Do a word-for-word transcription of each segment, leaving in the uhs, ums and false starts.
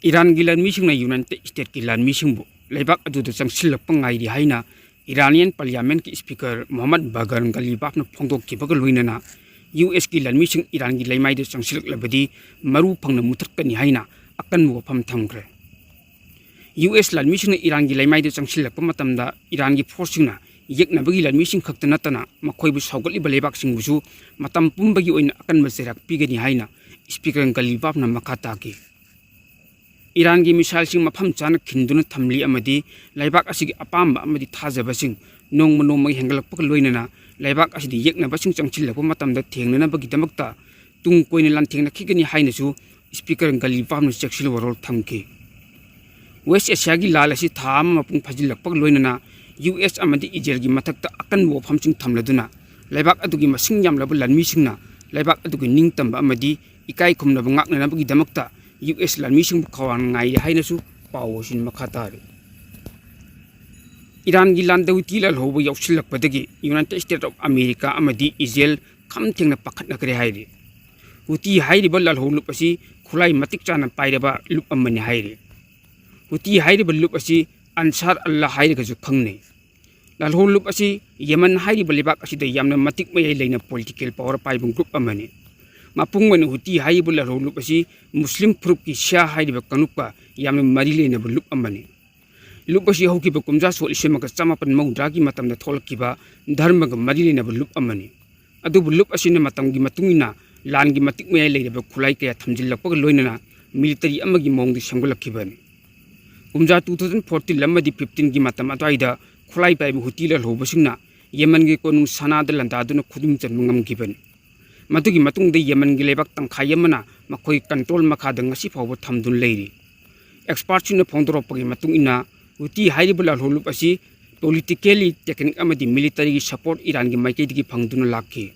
ꯏꯔꯥꯟꯒꯤ ꯂꯥꯟꯃꯤꯁꯤꯡꯅ ꯌꯨꯅꯥꯏꯇꯦꯗ ꯁ꯭ꯇꯦꯠꯀꯤ ꯂꯥꯟꯃꯤꯁꯤꯡꯕꯨ ꯂꯩꯕꯥꯛ ꯑꯗꯨꯗ ꯆꯪꯁꯤꯜꯂꯛꯄ ꯉꯥꯏꯔꯤ ꯍꯥꯏꯅ ꯏꯔꯥꯅꯤꯌꯟ ꯄꯥꯔꯂꯤꯌꯥꯃꯦꯟꯠꯀꯤ ꯁ꯭ꯄꯤꯀꯔ ꯃꯣꯍꯝꯃꯗ ꯕꯥꯒꯔ ꯒꯂꯤꯕꯥꯐꯅ ꯐꯣꯡꯗꯣꯛꯈꯤꯕꯒ ꯂꯣꯏꯅꯅ ꯌꯨ ꯑꯦꯁꯀꯤ ꯂꯥꯟꯃꯤꯁꯤꯡ ꯏꯔꯥꯟꯒꯤ ꯂꯩꯃꯥꯏꯗ ꯆꯪꯁꯤꯜꯂꯛꯂꯕꯗꯤ ꯃꯔꯨ ꯐꯪꯅ ꯃꯨꯊꯠꯀꯅꯤ ꯍꯥꯏꯅ ꯑꯀꯟꯕ ꯋꯥꯐꯝ ꯊꯝꯈ꯭ꯔꯦ꯫ ꯌꯨ ꯑꯦꯁ ꯂꯥꯟꯃꯤꯁꯤꯡꯅ ꯏꯔꯥꯟꯒꯤ ꯂꯩꯃꯥꯏꯗ ꯆꯪꯁꯤꯜꯂꯛꯄ ꯃꯇꯝꯗ ꯏꯔꯥꯟꯒꯤ ꯐꯣꯔꯁꯁꯤꯡꯅ ꯌꯦꯛꯅꯕꯒꯤ ꯂꯥꯟꯃꯤꯁꯤꯡ ꯈꯛꯇ ꯅꯠꯇꯅ ꯃꯈꯣꯏꯕꯨ ꯁꯧꯒꯠꯂꯤꯕ ꯂꯩꯕꯥꯛꯁꯤꯡꯕꯨꯁꯨ ꯃꯇꯝ ꯄꯨꯝꯕꯒꯤ ꯑꯣꯏꯅ ꯑꯀꯟꯕ ꯆꯩꯔꯥꯛ ꯄꯤꯒꯅꯤ ꯍꯥꯏꯅ ꯁ꯭ꯄꯤꯀꯔ ꯒꯂꯤꯕꯥꯐꯅ ꯃꯈꯥ ꯇꯥꯈꯤ꯫ ꯏꯔꯥꯟꯒꯤ ꯃꯤꯁꯥꯏꯜꯁꯤꯡ ꯃꯐꯝ ꯆꯥꯅ ꯈꯤꯟꯗꯨꯅ ꯊꯝꯂꯤ ꯑꯃꯗꯤ ꯂꯩꯕꯥꯛ ꯑꯁꯤꯒꯤ ꯑꯄꯥꯝꯕ ꯑꯃꯗꯤ ꯊꯥꯖꯕꯁꯤꯡ ꯅꯣꯡꯃ ꯅꯣꯡꯃꯒꯤ ꯍꯦꯟꯒꯠꯂꯛꯄꯒ ꯂꯣꯏꯅꯅ ꯂꯩꯕꯥꯛ ꯑꯁꯤꯗ ꯌꯦꯛꯅꯕꯁꯤꯡ ꯆꯪꯁꯤꯜꯂꯛꯄ ꯃꯇꯝꯗ ꯊꯦꯡꯅꯅꯕꯒꯤꯗꯃꯛꯇ ꯇꯨꯡ ꯀꯣꯏꯅ ꯂꯥꯟꯊꯦꯡꯅꯈꯤꯒꯅꯤ ꯍꯥꯏꯅꯁꯨ ꯁ꯭ꯄꯤꯀꯔ ꯒꯂꯤꯕꯥꯐꯅ ꯆꯦꯛꯁꯤꯜ ꯋꯥꯔꯣꯜ ꯊꯝꯈꯤ꯫ ꯋꯦꯁ ꯑꯦꯁꯤꯌꯥꯒꯤ ꯂꯥꯜ ꯑꯁꯤ ꯊꯥ ꯑꯃ ꯃꯄꯨꯡ ꯐꯥꯖꯤꯜꯂꯛꯄꯒ ꯂꯣꯏꯅꯅ ꯌꯨ ꯑꯦꯁ ꯑꯃꯗꯤ ꯏꯖꯔꯦꯜꯒꯤ ꯃꯊꯛꯇ ꯑꯀꯟꯕ ꯋꯥꯐꯝꯁꯤꯡ ꯊꯝꯂꯗꯨꯅ ꯂꯩꯕꯥꯛ ꯑꯗꯨꯒꯤ ꯃꯁꯤꯡ ꯌꯥꯝꯂꯕ ꯂꯥꯟꯃꯤꯁꯤꯡꯅ ꯂꯩꯕꯥꯛ ꯑꯗꯨꯒꯤ ꯅꯤꯡꯇꯝꯕ ꯑꯃꯗꯤ ꯏꯀꯥꯏ ꯈꯨꯝꯅꯕ ꯉꯥꯛꯅꯅꯕꯒꯤꯗꯃꯛꯇ ꯌꯨ ꯑꯦꯁ ꯂꯥꯟꯃꯤꯁꯤꯡꯕꯨ ꯈꯧꯔꯥꯡꯅ ꯉꯥꯏꯔꯤ ꯍꯥꯏꯅꯁꯨ ꯄꯥꯎ ꯑꯁꯤꯅ ꯃꯈꯥ ꯇꯥꯔꯤ꯫ ꯏꯔꯥꯟꯒꯤ ꯂꯥꯟꯗ ꯍꯨꯇꯤ ꯂꯥꯜꯍꯧꯕ ꯌꯥꯎꯁꯤꯜꯂꯛꯄꯗꯒꯤ ꯌꯨꯅꯥꯏꯇꯦꯗ ꯁ꯭ꯇꯦꯠ ꯑꯣꯐ ꯑꯃꯦꯔꯤꯀꯥ ꯑꯃꯗꯤ ꯏꯖꯔꯦꯜ ꯈꯝ ꯊꯦꯡꯅ ꯄꯥꯈꯠꯅꯈ꯭ꯔꯦ ꯍꯥꯏꯔꯤ꯫ ꯍꯨꯇꯤ ꯍꯥꯏꯔꯤꯕ ꯂꯥꯜꯍꯧ ꯂꯨꯞ ꯑꯁꯤ ꯈꯨꯠꯂꯥꯏ ꯃꯇꯤꯛ ꯆꯥꯅ ꯄꯥꯏꯔꯕ ꯂꯨꯞ ꯑꯃꯅꯤ ꯍꯥꯏꯔꯤ꯫ ꯍꯨꯇꯤ ꯍꯥꯏꯔꯤꯕ ꯂꯨꯞ ꯑꯁꯤ ꯑꯟꯁꯥꯔ ꯑꯜꯂꯥ ꯍꯥꯏꯔꯒꯁꯨ ꯈꯪꯅꯩ꯫ ꯂꯥꯜꯍꯧ ꯂꯨꯞ ꯑꯁꯤ ꯌꯦꯃꯟ ꯍꯥꯏꯔꯤꯕ ꯂꯩꯕꯥꯛ ꯑꯁꯤꯗ ꯌꯥꯝꯅ ꯃꯇꯤꯛ ꯃꯌꯥꯏ ꯂꯩꯅ ꯄꯣꯂꯤꯇꯤꯀꯦꯜ ꯄꯥꯋꯔ ꯄꯥꯏꯕ ꯒ꯭ꯔꯨꯞ ꯑꯃꯅꯤ꯫ ꯃꯄꯨꯡ ꯑꯣꯏꯅ ꯍꯨꯇꯤ ꯍꯥꯏꯔꯤꯕ ꯂꯥꯜꯍꯧ ꯂꯨꯞ ꯑꯁꯤ ꯃꯨꯁꯂꯤꯝ ꯐꯨꯔꯨꯞꯀꯤ ꯁꯤꯌꯥ ꯍꯥꯏꯔꯤꯕ ꯀꯥꯡꯂꯨꯞꯀ ꯌꯥꯝꯅ ꯃꯔꯤ ꯂꯩꯅꯕ ꯂꯨꯞ ꯑꯃꯅꯤ꯫ ꯂꯨꯞ ꯑꯁꯤ ꯍꯧꯈꯤꯕ ꯀꯨꯝꯖꯥ ꯁꯣꯛ ꯂꯤꯁꯤꯡ ꯑꯃꯒ ꯆꯃꯥꯄꯟ ꯃꯧꯗ꯭ꯔꯥꯒꯤ ꯃꯇꯝꯗ ꯊꯣꯛꯂꯛꯈꯤꯕ ꯙꯔꯃꯒ ꯃꯔꯤ ꯂꯩꯅꯕ ꯂꯨꯞ ꯑꯃꯅꯤ꯫ ꯑꯗꯨꯕꯨ ꯂꯨꯞ ꯑꯁꯤꯅ ꯃꯇꯝꯒꯤ ꯃꯇꯨꯡ ꯏꯟꯅ ꯂꯥꯟꯒꯤ ꯃꯇꯤꯛ ꯃꯌꯥꯏ ꯂꯩꯔꯕ ꯈꯨꯠꯂꯥꯏ ꯀꯌꯥ ꯊꯝꯖꯤꯜꯂꯛꯄꯒ ꯂꯣꯏꯅꯅ ꯃꯤꯂꯤꯇꯔꯤ ꯑꯃꯒꯤ ꯃꯑꯣꯡꯗ ꯁꯦꯝꯒꯠꯂꯛꯈꯤꯕꯅꯤ꯫ ꯀꯨꯝꯖꯥ ꯇꯨ ꯊꯥꯎꯖꯟ ꯐꯣꯔꯇꯤꯟ ꯑꯃꯗꯤ ꯐꯤꯐꯇꯤꯟꯒꯤ ꯃꯇꯝ ꯑꯗꯨꯋꯥꯏꯗ ꯈꯨꯠꯂꯥꯏ ꯄꯥꯏꯕ ꯍꯨꯇꯤ ꯂꯥꯜꯍꯧꯕꯁꯤꯡꯅ ꯌꯦꯃꯟꯒꯤ ꯀꯣꯅꯨꯡ ꯁꯅꯥꯗ ꯂꯥꯟꯗꯥꯗꯨꯅ ꯈꯨꯗꯨꯝ ꯆꯟꯕ ꯉꯝꯈꯤꯕꯅꯤ꯫ ꯃꯗꯨꯒꯤ ꯃꯇꯨꯡꯗ ꯌꯦꯃꯟꯒꯤ ꯂꯩꯕꯥꯛ ꯇꯪꯈꯥꯏ ꯑꯃꯅ ꯃꯈꯣꯏ ꯀꯟꯇ꯭ꯔꯣꯜ ꯃꯈꯥꯗ ꯉꯁꯤ ꯐꯥꯎꯕ ꯊꯝꯗꯨꯅ ꯂꯩꯔꯤ꯫ ꯑꯦꯛꯁꯄꯥꯔꯠꯁꯤꯡꯅ ꯐꯣꯡꯗꯣꯔꯛꯄꯒꯤ ꯃꯇꯨꯡ ꯏꯟꯅ ꯍꯨꯇꯤ ꯍꯥꯏꯔꯤꯕ ꯂꯥꯜꯍꯧ ꯂꯨꯞ ꯑꯁꯤ ꯄꯣꯂꯤꯇꯤꯀꯦꯜꯂꯤ ꯇꯦꯛꯅꯤꯛ ꯑꯃꯗꯤ ꯃꯤꯂꯤꯇꯔꯤꯒꯤ ꯁꯄꯣꯔꯠ ꯏꯔꯥꯟꯒꯤ ꯃꯥꯏꯀꯩꯗꯒꯤ ꯐꯪꯗꯨꯅ ꯂꯥꯛꯈꯤ꯫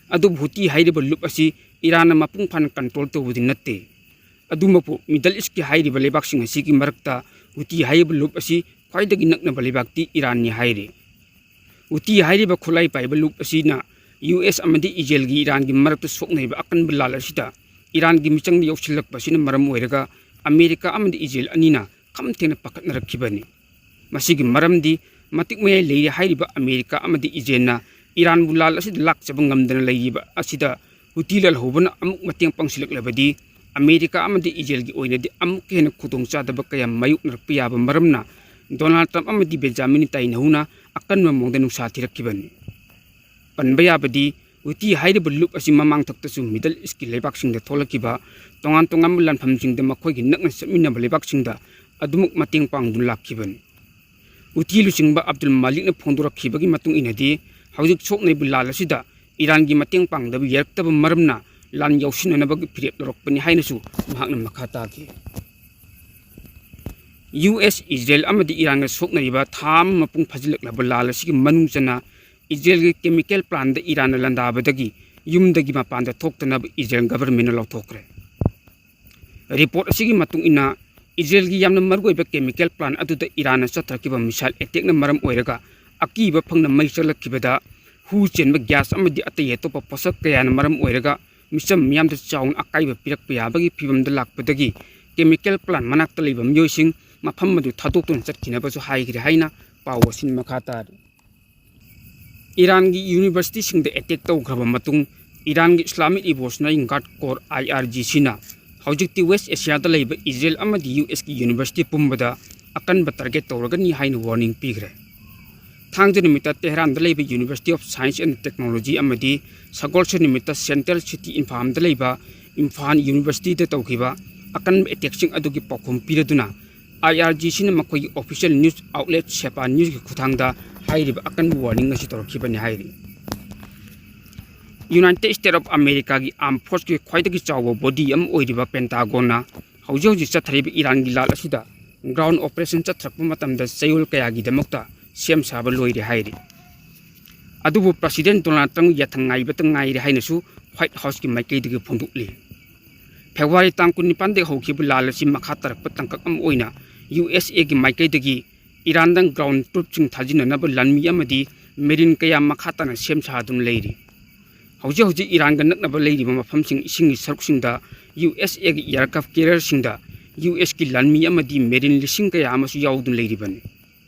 ꯑꯗꯨꯕꯨ ꯍꯨꯇꯤ ꯍꯥꯏꯔꯤꯕ ꯂꯨꯞ ꯑꯁꯤ ꯏꯔꯥꯟꯅ ꯃꯄꯨꯡ ꯐꯥꯅ ꯀꯟꯇ꯭ꯔꯣꯜ ꯇꯧꯕꯗꯤ ꯅꯠꯇꯦ꯫ ꯑꯗꯨꯃꯛꯄꯨ ꯃꯤꯗꯜ ꯏꯁꯀꯤ ꯍꯥꯏꯔꯤꯕ ꯂꯩꯕꯥꯛꯁꯤꯡ ꯑꯁꯤꯒꯤ ꯃꯔꯛꯇ ꯍꯨꯇꯤ ꯍꯥꯏꯔꯤꯕ ꯂꯨꯞ ꯑꯁꯤ ꯈ꯭ꯋꯥꯏꯗꯒꯤ ꯅꯛꯅꯕ ꯂꯩꯕꯥꯛꯇꯤ ꯏꯔꯥꯟꯅꯤ ꯍꯥꯏꯔꯤ꯫ ꯍꯨꯇꯤ ꯍꯥꯏꯔꯤꯕ ꯈꯨꯠꯂꯥꯏ ꯄꯥꯏꯕ ꯂꯨꯞ ꯑꯁꯤꯅ ꯌꯨ ꯑꯦꯁ ꯑꯃꯗꯤ ꯏꯖꯔꯦꯜꯒꯤ ꯏꯔꯥꯟꯒꯤ ꯃꯔꯛꯇ ꯁꯣꯛꯅꯔꯤꯕ ꯑꯀꯟꯕ ꯂꯥꯜ ꯑꯁꯤꯗ ꯏꯔꯥꯟꯒꯤ ꯃꯤꯆꯪꯗ ꯌꯥꯎꯁꯤꯜꯂꯛꯄ ꯑꯁꯤꯅ ꯃꯔꯝ ꯑꯣꯏꯔꯒ ꯑꯃꯦꯔꯤꯀꯥ ꯑꯃꯗꯤ ꯏꯖꯔꯦꯜ ꯑꯅꯤꯅ ꯈꯝ ꯊꯦꯡꯅ ꯄꯥꯈꯠꯅꯔꯛꯈꯤꯕꯅꯤ꯫ ꯃꯁꯤꯒꯤ ꯃꯔꯝꯗꯤ ꯃꯇꯤꯛ ꯃꯌꯥꯏ ꯂꯩꯔꯦ ꯍꯥꯏꯔꯤꯕ ꯑꯃꯦꯔꯤꯀꯥ ꯑꯃꯗꯤ ꯏꯖꯔꯦꯜꯅ ꯏꯔꯥꯟꯕꯨ ꯂꯥꯟ ꯑꯁꯤꯗ ꯂꯥꯛꯆꯕ ꯉꯝꯗꯅ ꯂꯩꯔꯤꯕ ꯑꯁꯤꯗ ꯍꯨꯇꯤ ꯂꯥꯜꯍꯧꯕꯅ ꯑꯃꯨꯛ ꯃꯇꯦꯡ ꯄꯥꯡꯁꯤꯜꯂꯛꯂꯕꯗꯤ ꯑꯃꯦꯔꯤꯀꯥ ꯑꯃꯗꯤ ꯏꯖꯔꯦꯜꯒꯤ ꯑꯣꯏꯅꯗꯤ ꯑꯃꯨꯛꯀ ꯍꯦꯟꯅ ꯈꯨꯗꯣꯡꯆꯥꯗꯕ ꯀꯌꯥ ꯃꯥꯌꯣꯛꯅꯔꯛꯄ ꯌꯥꯕ ꯃꯔꯝꯅ ꯗꯣꯅꯥꯜꯗ ꯇ꯭ꯔꯝꯞ ꯑꯃꯗꯤ ꯕꯦꯟꯖꯥꯃꯤꯟ ꯅꯦꯇꯥꯟꯌꯥꯍꯨꯅ ꯑꯀꯟꯕ ꯃꯑꯣꯡꯗ ꯅꯨꯡꯁꯥ ꯊꯤꯔꯛꯈꯤꯕꯅꯤ꯫ ꯄꯟꯕ ꯌꯥꯕꯗꯤ ꯍꯨꯇꯤ ꯍꯥꯏꯔꯤꯕ ꯂꯨꯞ ꯑꯁꯤ ꯃꯃꯥꯡ ꯊꯛꯇꯁꯨ ꯃꯤꯗꯜ ꯏꯁꯀꯤ ꯂꯩꯕꯥꯛꯁꯤꯡꯗ ꯊꯣꯛꯂꯛꯈꯤꯕ ꯇꯣꯉꯥꯟ ꯇꯣꯉꯥꯟꯕ ꯂꯥꯟꯐꯝꯁꯤꯡꯗ ꯃꯈꯣꯏꯒꯤ ꯅꯛꯅ ꯆꯠꯃꯤꯟꯅꯕ ꯂꯩꯕꯥꯛꯁꯤꯡꯗ ꯑꯗꯨꯃꯛ ꯃꯇꯦꯡ ꯄꯥꯡꯗꯨꯅ ꯂꯥꯛꯈꯤꯕꯅꯤ꯫ ꯍꯨꯇꯤ ꯂꯨꯆꯤꯡꯕ ꯑꯕꯗꯨꯜ ꯃꯥꯂꯤꯛꯅ ꯐꯣꯡꯗꯣꯔꯛꯈꯤꯕꯒꯤ ꯃꯇꯨꯡ ꯏꯟꯅꯗꯤ ꯍꯧꯖꯤꯛ ꯁꯣꯛꯅꯔꯤꯕ ꯂꯥꯟ ꯑꯁꯤꯗ ꯏꯔꯥꯟꯒꯤ ꯃꯇꯦꯡ ꯄꯥꯡꯗꯕ ꯌꯥꯔꯛꯇꯕ ꯃꯔꯝꯅ ꯂꯥꯟ ꯌꯥꯎꯁꯤꯟꯅꯅꯕꯒꯤ ꯐꯤꯔꯦꯞ ꯂꯧꯔꯛꯄꯅꯤ ꯍꯥꯏꯅꯁꯨ ꯃꯍꯥꯛꯅ ꯃꯈꯥ ꯇꯥꯈꯤ꯫ ꯌꯨ ꯑꯦꯁ, ꯏꯖꯔꯦꯜ ꯑꯃꯗꯤ ꯏꯔꯥꯟꯒ ꯁꯣꯛꯅꯔꯤꯕ ꯊꯥ ꯑꯃ ꯃꯄꯨꯡ ꯐꯥꯖꯤꯜꯂꯛꯂꯕ ꯂꯥꯟ ꯑꯁꯤꯒꯤ ꯃꯅꯨꯡ ꯆꯟꯅ ꯏꯖꯔꯦꯜꯒꯤ ꯀꯦꯃꯤꯀꯦꯜ ꯄ꯭ꯂꯥꯟꯗ ꯏꯔꯥꯟꯅ ꯂꯥꯟꯗꯥꯕꯗꯒꯤ ꯌꯨꯝꯗꯒꯤ ꯃꯄꯥꯟꯗ ꯊꯣꯛꯇꯅꯕ ꯏꯖꯔꯦꯜ ꯒꯚꯔꯟꯃꯦꯟꯠꯅ ꯂꯥꯎꯊꯣꯛꯈ꯭ꯔꯦ꯫ ꯔꯤꯄꯣꯔꯠ ꯑꯁꯤꯒꯤ ꯃꯇꯨꯡ ꯏꯟꯅ ꯏꯖꯔꯦꯜꯒꯤ ꯌꯥꯝꯅ ꯃꯔꯨꯑꯣꯏꯕ ꯀꯦꯃꯤꯀꯦꯜ ꯄ꯭ꯂꯥꯟ ꯑꯗꯨꯗ ꯏꯔꯥꯟꯅ ꯆꯠꯊꯔꯛꯈꯤꯕ ꯃꯤꯁꯥꯏꯜ ꯑꯦꯇꯦꯛꯅ ꯃꯔꯝ ꯑꯣꯏꯔꯒ ꯑꯀꯤꯕ ꯐꯪꯅ ꯃꯩ ꯆꯠꯂꯛꯈꯤꯕꯗ ꯍꯨ ꯆꯦꯟꯕ ꯒ꯭ꯌꯥꯁ ꯑꯃꯗꯤ ꯑꯇꯩ ꯑꯇꯣꯞꯄ ꯄꯣꯠꯁꯛ ꯀꯌꯥꯅ ꯃꯔꯝ ꯑꯣꯏꯔꯒ ꯃꯤꯆꯝ ꯃꯤꯌꯥꯝꯗ ꯆꯥꯎꯅ ꯑꯀꯥꯏꯕ ꯄꯤꯔꯛꯄ ꯌꯥꯕꯒꯤ ꯐꯤꯕꯝꯗ ꯂꯥꯛꯄꯗꯒꯤ ꯀꯦꯃꯤꯀꯦꯜ ꯄ꯭ꯂꯥꯟ ꯃꯅꯥꯛꯇ ꯂꯩꯕ ꯃꯤꯑꯣꯏꯁꯤꯡ ꯃꯐꯝ ꯑꯗꯨ ꯊꯥꯗꯣꯛꯇꯨꯅ ꯆꯠꯈꯤꯅꯕꯁꯨ ꯍꯥꯏꯈ꯭ꯔꯦ ꯍꯥꯏꯅ ꯄꯥꯎ ꯑꯁꯤꯅ ꯃꯈꯥ ꯇꯥꯔꯤ꯫ ꯏꯔꯥꯟꯒꯤ ꯌꯨꯅꯤꯚꯔꯁꯤꯇꯤꯁꯤꯡꯗ ꯑꯦꯇꯦꯛ ꯇꯧꯈ꯭ꯔꯕ ꯃꯇꯨꯡ ꯏꯔꯥꯟꯒꯤ ꯏꯁꯂꯥꯃꯤꯛ ꯔꯤꯚꯣꯂꯨꯁꯅꯔꯤ ꯒꯥꯔꯗ ꯀꯣꯔ, ꯑꯥꯏ ꯑꯥꯔ ꯖꯤ ꯁꯤꯅ ꯍꯧꯖꯤꯛꯇꯤ ꯋꯦꯁ ꯑꯦꯁꯤꯌꯥꯗ ꯂꯩꯕ ꯏꯖꯔꯦꯜ ꯑꯃꯗꯤ ꯌꯨ ꯑꯦꯁꯀꯤ ꯌꯨꯅꯤꯚꯔꯁꯤꯇꯤ ꯄꯨꯝꯕꯗ ꯑꯀꯟꯕ ꯇꯥꯔꯒꯦꯠ ꯇꯧꯔꯒꯅꯤ ꯍꯥꯏꯅ ꯋꯥꯔꯅꯤꯡ ꯄꯤꯈ꯭ꯔꯦ꯫ ꯊꯥꯡꯖ ꯅꯨꯃꯤꯠꯇ ꯇꯦꯍꯔꯥꯟꯗ ꯂꯩꯕ University of Science and Technology ꯑꯃꯗꯤ ꯁꯒꯣꯜꯁꯦꯟ ꯅꯨꯃꯤꯠꯇ ꯁꯦꯟꯇ꯭ꯔꯦꯜ ꯁꯤꯇꯤ ꯏꯝꯐꯥꯜꯗ ꯂꯩꯕ ꯏꯝꯐꯥꯜ ꯌꯨꯅꯤꯚꯔꯁꯤꯇꯤꯗ ꯇꯧꯈꯤꯕ ꯑꯀꯟꯕ ꯑꯦꯇꯦꯛꯁꯤꯡ ꯑꯗꯨꯒꯤ ꯄꯥꯎꯈꯨꯝ ꯄꯤꯔꯗꯨꯅ ꯑꯥꯏ ꯑꯥꯔ ꯖꯤ ꯁꯤꯅ ꯃꯈꯣꯏꯒꯤ ꯑꯣꯐꯤꯁꯤꯌꯦꯜ ꯅ꯭ꯌꯨꯁ ꯑꯥꯎꯠꯂꯦꯠ ꯁꯦꯄꯥ ꯅ꯭ꯌꯨꯁꯀꯤ ꯈꯨꯠꯊꯥꯡꯗ ꯍꯥꯏꯔꯤꯕ ꯑꯀꯟꯕ ꯋꯥꯔꯅꯤꯡ ꯑꯁꯤ ꯇꯧꯔꯛꯈꯤꯕꯅꯤ ꯍꯥꯏꯔꯤ꯫ ꯌꯨꯅꯥꯏꯇꯦꯗ ꯁ꯭ꯇꯦꯠ ꯑꯣꯐ ꯑꯃꯦꯔꯤꯀꯥꯒꯤ ꯑꯥꯔꯝ ꯐꯣꯔꯁꯀꯤ ꯈ꯭ꯋꯥꯏꯗꯒꯤ ꯆꯥꯎꯕ ꯕꯣꯗꯤ ꯑꯃ ꯑꯣꯏꯔꯤꯕ ꯄꯦꯟꯇꯥꯒꯣꯟꯅ ꯍꯧꯖꯤꯛ ꯍꯧꯖꯤꯛ ꯆꯠꯊꯔꯤꯕ ꯏꯔꯥꯟꯒꯤ ꯂꯥꯟ ꯑꯁꯤꯗ ꯒ꯭ꯔꯥꯎꯟ ꯑꯣꯄꯔꯦꯁꯟ ꯆꯠꯊꯔꯛꯄ ꯃꯇꯝꯗ ꯆꯌꯣꯜ ꯀꯌꯥꯒꯤꯗꯃꯛꯇ ꯁꯦꯝ ꯁꯥꯕ ꯂꯣꯏꯔꯦ ꯍꯥꯏꯔꯤ꯫ ꯑꯗꯨꯕꯨ ꯄ꯭ꯔꯁꯤꯗꯦꯟ ꯗꯣꯅꯥꯜꯗ ꯇ꯭ꯔꯝꯞ ꯌꯥꯊꯪ ꯉꯥꯏꯕꯇ ꯉꯥꯏꯔꯦ ꯍꯥꯏꯅꯁꯨ ꯋꯥꯏꯠ ꯍꯥꯎꯁꯀꯤ ꯃꯥꯏꯀꯩꯗꯒꯤ ꯐꯣꯡꯗꯣꯛꯂꯤ꯫ ꯐꯦꯕ꯭ꯔꯨꯋꯥꯔꯤ ꯇꯥꯡ ꯀꯨꯟꯅꯤꯄꯥꯟꯗꯒꯤ ꯍꯧꯈꯤꯕ ꯂꯥꯟ ꯑꯁꯤ ꯃꯈꯥ ꯇꯥꯔꯛꯄ ꯇꯥꯡꯀꯛ ꯑꯃ ꯑꯣꯏꯅ ꯌꯨ ꯑꯦꯁ ꯑꯦꯒꯤ ꯃꯥꯏꯀꯩꯗꯒꯤ ꯏꯔꯥꯟꯗ ꯒ꯭ꯔꯥꯎꯟ ꯇ꯭ꯔꯨꯞꯁꯤꯡ ꯊꯥꯖꯤꯟꯅꯅꯕ ꯂꯥꯟꯃꯤ ꯑꯃꯗꯤ ꯃꯦꯔꯤꯟ ꯀꯌꯥ ꯃꯈꯥ ꯇꯥꯅ ꯁꯦꯝ ꯁꯥꯗꯨꯅ ꯂꯩꯔꯤ꯫ ꯍꯧꯖꯤꯛ ꯍꯧꯖꯤꯛ ꯏꯔꯥꯟꯒ ꯅꯛꯅꯕ ꯂꯩꯔꯤꯕ ꯃꯐꯝꯁꯤꯡ ꯏꯁꯤꯡꯒꯤ ꯁꯔꯨꯛꯁꯤꯡꯗ ꯌꯨ ꯑꯦꯁ ꯑꯦꯒꯤ ꯑꯦꯌꯥꯔꯀ꯭ꯔꯥꯐ ꯀꯦꯔꯤꯌꯔꯁꯤꯡꯗ ꯌꯨ ꯑꯦꯁꯀꯤ ꯂꯥꯟꯃꯤ ꯑꯃꯗꯤ ꯃꯦꯔꯤꯟ ꯂꯤꯁꯤꯡ ꯀꯌꯥ ꯑꯃꯁꯨ ꯌꯥꯎꯗꯨꯅ ꯂꯩꯔꯤꯕꯅꯤ꯫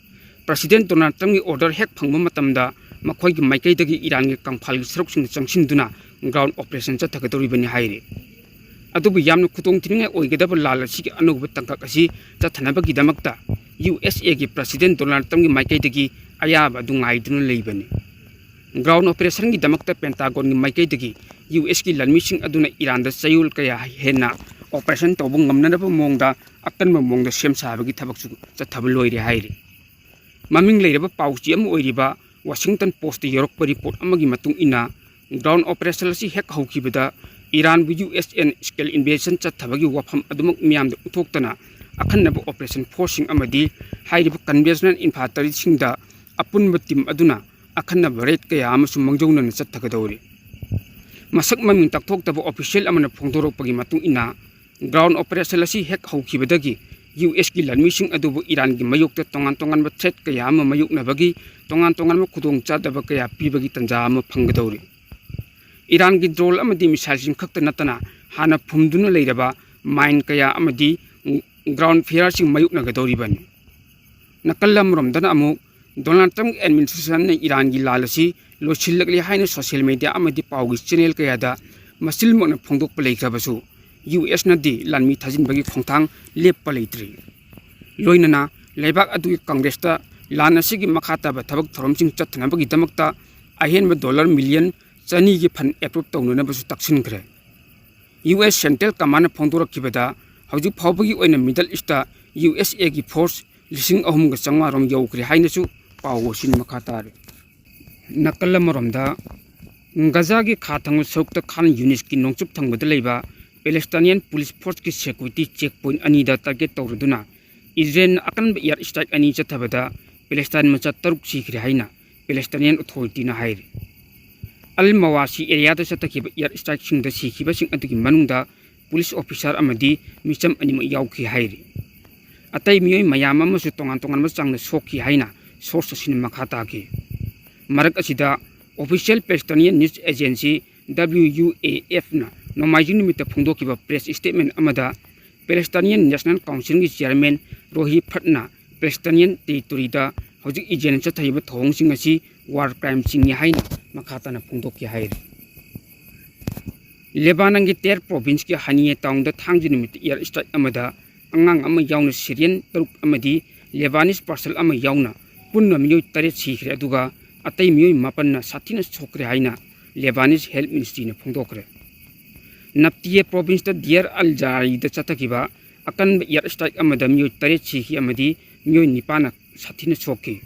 ꯄ꯭ꯔꯁꯤꯗꯦꯟ ꯗꯣꯅꯥꯜꯗ ꯇ꯭ꯔꯝꯞꯀꯤ ꯑꯣꯔꯗꯔ ꯍꯦꯛ ꯐꯪꯕ ꯃꯇꯝꯗ ꯃꯈꯣꯏꯒꯤ ꯃꯥꯏꯀꯩꯗꯒꯤ ꯏꯔꯥꯟꯒꯤ ꯀꯪꯐꯥꯜꯒꯤ ꯁꯔꯨꯛꯁꯤꯡꯗ ꯆꯪꯁꯤꯟꯗꯨꯅ ꯒ꯭ꯔꯥꯎꯟ ꯑꯣꯄꯔꯦꯁꯟ ꯆꯠꯊꯒꯗꯧꯔꯤꯕꯅꯤ ꯍꯥꯏꯔꯤ꯫ ꯑꯗꯨꯕꯨ ꯌꯥꯝꯅ ꯈꯨꯗꯣꯡꯊꯤꯅꯤꯡꯉꯥꯏ ꯑꯣꯏꯒꯗꯕ ꯂꯥꯜ ꯑꯁꯤꯒꯤ ꯑꯅꯧꯕ ꯇꯥꯡꯀꯛ ꯑꯁꯤ ꯆꯠꯊꯅꯕꯒꯤꯗꯃꯛꯇ ꯌꯨ ꯑꯦꯁ ꯑꯦꯒꯤ ꯄ꯭ꯔꯁꯤꯗꯦꯟ ꯗꯣꯅꯥꯜꯗ ꯇ꯭ꯔꯝꯞꯀꯤ ꯃꯥꯏꯀꯩꯗꯒꯤ ꯑꯌꯥꯕ ꯑꯗꯨ ꯉꯥꯏꯗꯨꯅ ꯂꯩꯕꯅꯤ꯫ ꯒ꯭ꯔꯥꯎꯟ ꯑꯣꯄꯔꯦꯁꯟꯒꯤꯗꯃꯛꯇ ꯄꯦꯟꯇꯥꯒꯣꯟꯒꯤ ꯃꯥꯏꯀꯩꯗꯒꯤ ꯌꯨ ꯑꯦꯁꯀꯤ ꯂꯥꯟꯃꯤꯁꯤꯡ ꯑꯗꯨꯅ ꯏꯔꯥꯟꯗ ꯆꯌꯣꯜ ꯀꯌꯥ ꯍꯦꯟꯅ ꯑꯣꯄꯔꯦꯁꯟ ꯇꯧꯕ ꯉꯝꯅꯅꯕ ꯃꯑꯣꯡꯗ ꯑꯀꯟꯕ ꯃꯑꯣꯡꯗ ꯁꯦꯝ ꯁꯥꯕꯒꯤ ꯊꯕꯛꯁꯨ ꯆꯠꯊꯕ ꯂꯣꯏꯔꯦ ꯍꯥꯏꯔꯤ꯫ ꯃꯃꯤꯡ ꯂꯩꯔꯕ ꯄꯥꯎꯆꯦ ꯑꯃ ꯑꯣꯏꯔꯤꯕ ꯋꯥꯁꯤꯡꯇꯟ ꯄꯣꯁꯇ ꯌꯧꯔꯛꯄ ꯔꯤꯄꯣꯔꯠ ꯑꯃꯒꯤ ꯃꯇꯨꯡ ꯏꯟꯅ, ꯒ꯭ꯔꯥꯎꯟ ꯑꯣꯄꯔꯦꯁꯟ ꯑꯁꯤ ꯍꯦꯛ ꯍꯧꯈꯤꯕꯗ ꯏꯔꯥꯟꯕꯨ ꯌꯨ ꯑꯦꯁ ꯑꯦꯟ ꯁ꯭ꯀꯦꯜ ꯏꯟꯚꯦꯖꯟ ꯆꯠꯊꯕꯒꯤ ꯋꯥꯐꯝ ꯑꯗꯨꯃꯛ ꯃꯤꯌꯥꯝꯗ ꯎꯠꯊꯣꯛꯇꯅ ꯑꯈꯟꯅꯕ ꯑꯣꯄꯔꯦꯁꯟ ꯐꯣꯔꯁꯁꯤꯡ ꯑꯃꯗꯤ ꯍꯥꯏꯔꯤꯕ ꯀꯟꯚꯦꯟꯁꯅꯦꯜ ꯏꯟꯐꯥꯟꯇꯔꯤꯁꯤꯡꯗ ꯑꯄꯨꯟꯕ ꯇꯤꯝ ꯑꯗꯨꯅ ꯑꯈꯟꯅꯕ ꯔꯦꯗ ꯀꯌꯥ ꯑꯃꯁꯨ ꯃꯥꯡꯖꯧꯅꯅ ꯆꯠꯊꯒꯗꯧꯔꯤ꯫ ꯃꯁꯛ ꯃꯃꯤꯡ ꯇꯥꯛꯊꯣꯛꯇꯕ ꯑꯣꯐꯤꯁꯤꯌꯦꯜ ꯑꯃꯅ ꯐꯣꯡꯗꯣꯔꯛꯄꯒꯤ ꯃꯇꯨꯡ ꯏꯟꯅ, ꯒ꯭ꯔꯥꯎꯟ ꯑꯣꯄꯔꯦꯁꯟ ꯑꯁꯤ ꯍꯦꯛ ꯍꯧꯈꯤꯕꯗꯒꯤ ꯌꯨ ꯑꯦꯁꯀꯤ ꯂꯥꯟꯃꯤꯁꯤꯡ ꯑꯗꯨꯕꯨ ꯏꯔꯥꯟꯒꯤ ꯃꯥꯌꯣꯛꯇ ꯇꯣꯉꯥꯟ ꯇꯣꯉꯥꯟꯕ ꯊ꯭ꯔꯦꯠ ꯀꯌꯥ ꯑꯃ ꯃꯥꯌꯣꯛꯅꯕꯒꯤ ꯇꯣꯉꯥꯟ ꯇꯣꯉꯥꯟꯕ ꯈꯨꯗꯣꯡꯆꯥꯗꯕ ꯀꯌꯥ ꯄꯤꯕꯒꯤ ꯇꯥꯟꯖꯥ ꯑꯃ ꯐꯪꯒꯗꯧꯔꯤ꯫ ꯏꯔꯥꯟꯒꯤ ꯗ꯭ꯔꯣꯟ ꯑꯃꯗꯤ ꯃꯤꯁꯥꯏꯜꯁꯤꯡ ꯈꯛꯇ ꯅꯠꯇꯅ ꯍꯥꯟꯅ ꯐꯨꯝꯗꯨꯅ ꯂꯩꯔꯕ ꯃꯥꯏꯟ ꯀꯌꯥ ꯑꯃꯗꯤ ꯒ꯭ꯔꯥꯎꯟ ꯐꯤꯌꯔꯁꯤꯡ ꯃꯥꯌꯣꯛꯅꯒꯗꯧꯔꯤꯕꯅꯤ꯫ ꯅꯥꯀꯜ ꯑꯃꯔꯣꯝꯗꯅ ꯑꯃꯨꯛ ꯗꯣꯅꯥꯜꯗ ꯇ꯭ꯔꯝꯞ ꯑꯦꯗꯃꯤꯅꯤꯁꯇ꯭ꯔꯦꯁꯟꯅ ꯏꯔꯥꯟꯒꯤ ꯂꯥꯜ ꯑꯁꯤ ꯂꯣꯏꯁꯤꯜꯂꯛꯂꯦ ꯍꯥꯏꯅ ꯁꯣꯁꯤꯌꯦꯜ ꯃꯤꯗꯤꯌꯥ ꯑꯃꯗꯤ ꯄꯥꯎꯒꯤ ꯆꯦꯅꯦꯜ ꯀꯌꯥꯗ ꯃꯆꯤꯟꯃꯛꯅ ꯐꯣꯡꯗꯣꯛꯄ ꯂꯩꯈ꯭ꯔꯕꯁꯨ, ꯌꯨ ꯑꯦꯁꯅꯗꯤ ꯂꯥꯟꯃꯤ ꯊꯥꯖꯤꯟꯕꯒꯤ ꯈꯣꯡꯊꯥꯡ ꯂꯦꯞꯄ ꯂꯩꯇ꯭ꯔꯤ꯫ ꯂꯣꯏꯅꯅ ꯂꯩꯕꯥꯛ ꯑꯗꯨꯒꯤ ꯀꯪꯒ꯭ꯔꯦꯁꯇ ꯂꯥꯟ ꯑꯁꯤꯒꯤ ꯃꯈꯥ ꯇꯥꯕ ꯊꯕꯛ ꯊꯧꯔꯝꯁꯤꯡ ꯆꯠꯊꯅꯕꯒꯤꯗꯃꯛꯇ ꯑꯍꯦꯟꯕ ꯗꯣꯂꯔ ꯃꯤꯂꯤꯌꯟ ꯆꯅꯤꯒꯤ ꯐꯟ ꯑꯦꯄ꯭ꯔꯨꯞ ꯇꯧꯅꯅꯕꯁꯨ ꯇꯛꯁꯤꯟꯈ꯭ꯔꯦ꯫ ꯌꯨ ꯑꯦꯁ ꯁꯦꯟꯇ꯭ꯔꯦꯜ ꯀꯃꯥꯟꯅ ꯐꯣꯡꯗꯣꯔꯛꯈꯤꯕꯗ, ꯍꯧꯖꯤꯛ ꯐꯥꯎꯕꯒꯤ ꯑꯣꯏꯅ ꯃꯤꯗꯜ ꯏꯁꯇ ꯌꯨ ꯑꯦꯁ ꯑꯦꯒꯤ ꯐꯣꯔꯁ ꯂꯤꯁꯤꯡ ꯑꯍꯨꯝꯒ ꯆꯥꯝꯃꯉꯥ ꯔꯣꯝ ꯌꯧꯈ꯭ꯔꯦ ꯍꯥꯏꯅꯁꯨ ꯄꯥꯎ ꯑꯁꯤꯅ ꯃꯈꯥ ꯇꯥꯔꯤ꯫ ꯅꯥꯀꯜ ꯑꯃꯔꯣꯝꯗ, ꯒꯖꯥꯒꯤ ꯈꯥ ꯊꯪꯕ ꯁꯔꯨꯛꯇ ꯈꯥꯟ ꯌꯨꯅꯤꯁꯀꯤ ꯅꯣꯡꯆꯨꯞ ꯊꯪꯕꯗ ꯂꯩꯕ ꯄꯦꯂꯦꯁꯇꯥꯏꯅꯤꯌꯟ ꯄꯨꯂꯤꯁ ꯐꯣꯔꯁꯀꯤ ꯁꯦꯀ꯭ꯌꯨꯔꯤꯇꯤ ꯆꯦꯛ ꯄꯣꯏꯟꯠ ꯑꯅꯤꯗ ꯇꯥꯔꯒꯦꯠ ꯇꯧꯔꯗꯨꯅ ꯏꯖꯔꯦꯜꯅ ꯑꯀꯟꯕ ꯑꯦꯌꯔ ꯏꯁꯇ꯭ꯔꯥꯏꯛ ꯑꯅꯤ ꯆꯠꯊꯕꯗ ꯄꯦꯂꯦꯁꯇꯥꯏꯟ ꯃꯆꯥ ꯇꯔꯨꯛ ꯁꯤꯈ꯭ꯔꯦ ꯍꯥꯏꯅ ꯄꯦꯂꯦꯁꯇꯥꯏꯅꯤꯌꯟ ꯑꯣꯊꯣꯔꯤꯇꯤꯅ ꯍꯥꯏꯔꯤ꯫ ꯑꯜ ꯃꯋꯥꯁꯤ ꯑꯦꯔꯤꯌꯥꯗ ꯆꯠꯊꯈꯤꯕ ꯑꯦꯌꯔ ꯏꯁꯇ꯭ꯔꯥꯏꯛꯁꯤꯡꯗ ꯁꯤꯈꯤꯕꯁꯤꯡ ꯑꯗꯨꯒꯤ ꯃꯅꯨꯡꯗ ꯄꯨꯂꯤꯁ ꯑꯣꯐꯤꯁꯥꯔ ꯑꯃꯗꯤ ꯃꯤꯆꯝ ꯑꯅꯤꯃꯛ ꯌꯥꯎꯈꯤ ꯍꯥꯏꯔꯤ꯫ ꯑꯇꯩ ꯃꯤꯑꯣꯏ ꯃꯌꯥꯝ ꯑꯃꯁꯨ ꯇꯣꯉꯥꯟ ꯇꯣꯉꯥꯟꯕ ꯆꯥꯡꯗ ꯁꯣꯛꯈꯤ ꯍꯥꯏꯅ ꯁꯣꯔꯁ ꯑꯁꯤꯅ ꯃꯈꯥ ꯇꯥꯈꯤ꯫ ꯃꯔꯛ ꯑꯁꯤꯗ, official Palestinian news agency W U A ꯑꯦꯐꯅ ꯅꯣꯡꯃꯥꯏꯖꯤꯡ ꯅꯨꯃꯤꯠꯇ ꯐꯣꯡꯗꯣꯛꯈꯤꯕ ꯄ꯭ꯔꯦꯁ ꯁ꯭ꯇꯦꯠꯃꯦꯟꯠ ꯑꯃꯗ, Palestinian National Councilꯒꯤ chairman ꯔꯣꯍꯤ ꯐꯠꯅ Palestinian territoryꯗ ꯍꯧꯖꯤꯛ ꯏꯖꯔꯦꯜꯅ ꯆꯠꯊꯔꯤꯕ ꯊꯧꯑꯣꯡꯁꯤꯡ ꯑꯁꯤ war crime ꯆꯤꯡꯏ ꯍꯥꯏꯅ ꯃꯈꯥ ꯇꯥꯅ ꯐꯣꯡꯗꯣꯛꯈꯤ ꯍꯥꯏꯔꯤ꯫ ꯂꯦꯕꯥꯅꯟꯒꯤ ꯇꯦꯔ provinceꯀꯤ ꯍꯅꯤꯌꯦ townꯗ ꯊꯥꯡꯖ ꯅꯨꯃꯤꯠꯇ air strike ꯑꯃꯗ ꯑꯉꯥꯡ ꯑꯃ ꯌꯥꯎꯅ Syrian ꯇꯔꯨꯛ ꯑꯃꯗꯤ Lebanese parcel ꯑꯃ ꯌꯥꯎꯅ ꯄꯨꯟꯅ ꯃꯤꯑꯣꯏ ꯇꯔꯦꯠ ꯁꯤꯈ꯭ꯔꯦ, ꯑꯗꯨꯒ ꯑꯇꯩ ꯃꯤꯑꯣꯏ ꯃꯥꯄꯟꯅ ꯁꯥꯊꯤꯅ ꯁꯣꯛꯈ꯭ꯔꯦ ꯍꯥꯏꯅ Lebanese health ministryꯅ ꯐꯣꯡꯗꯣꯛꯈ꯭ꯔꯦ꯫ ꯅꯞꯇꯤꯌꯦ provinceꯇ ꯗꯤꯌꯔ ꯑꯜ ꯖꯥꯔꯤꯗ ꯆꯠꯊꯈꯤꯕ ꯑꯀꯟꯕ air strike ꯑꯃꯗ ꯃꯤꯑꯣꯏ ꯇꯔꯦꯠ ꯁꯤꯈꯤ ꯑꯃꯗꯤ ꯃꯤꯑꯣꯏ ꯅꯤꯄꯥꯟꯅ ꯁꯥꯊꯤꯅ ꯁꯣꯛꯈꯤ꯫